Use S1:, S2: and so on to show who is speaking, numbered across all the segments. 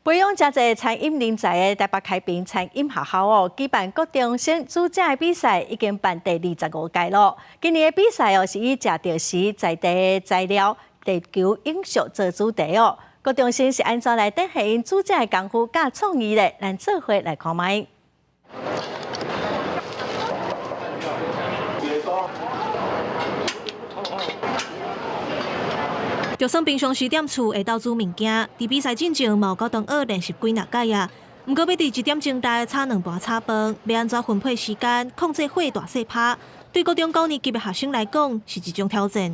S1: 培養誠濟餐飲人才的台北開平餐飲學校哦，舉辦國中生煮食的比賽，已經辦第二十五屆咯。今年的比賽哦，是以食著時在地的材料、地球永續做主題哦。國中生是按怎來展現𪜶煮食的功夫佮創意咧？咱做伙來看覓。
S2: 就算平常時踮厝會鬥煮物件，佇比賽進前嘛有到同學練習幾若擺啊。毋過欲佇一點鐘內炒兩盤炒飯，欲按怎分配時間，控制火大細拍，對國中九年級的學生來講是一種挑戰。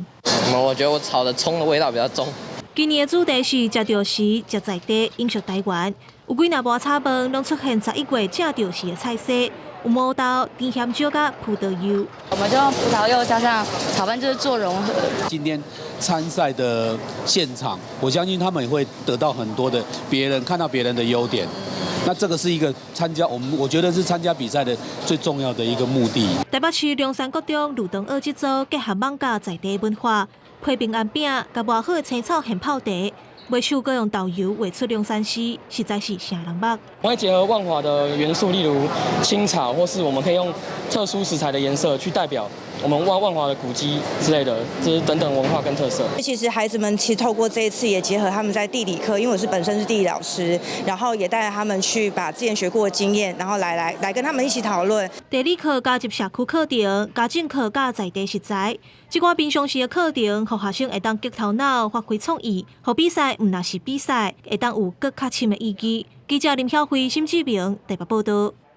S3: 我覺得我炒的蔥的味道比較重。
S2: 今年的主題是食著時、食在地、永續台灣。有幾若盤炒飯攏出現11月正著時的菜色，有毛豆、甜鹹椒佮葡萄柚。
S4: 我們就用葡萄柚加上炒飯，就是做融合。
S5: 今天參賽的現場，我相信他們也會得到很多的別人看到別人的優點。那這個是一個參加我們，我覺得是參加比賽的最重要的一個目的。
S2: 台北市龍山國中呂東學這組結合艋舺在地文化，批平安餅，佮磨好的青草現泡茶，袂輸閣用豆油畫出龍山獅，實在是癥人目。
S6: 我會結合萬華的元素，例如青草，或是我們可以用特殊食材的顏色去代表我們萬華的古蹟之類的，這等等文化跟特色。
S7: 其實孩子們其實透過這一次，也結合他們在地理課，因為我是本身是地理老師，然後也帶著他們去把之前學過的經驗，然後來跟他們一起討論。
S2: 地理課加入社區課程，家政課佮在地食材，這款平常時的課程，予學生會當激頭腦，發揮創意，予比賽毋但是比賽，會當有閣較深的意義。記者林曉慧、沈志明台北報道。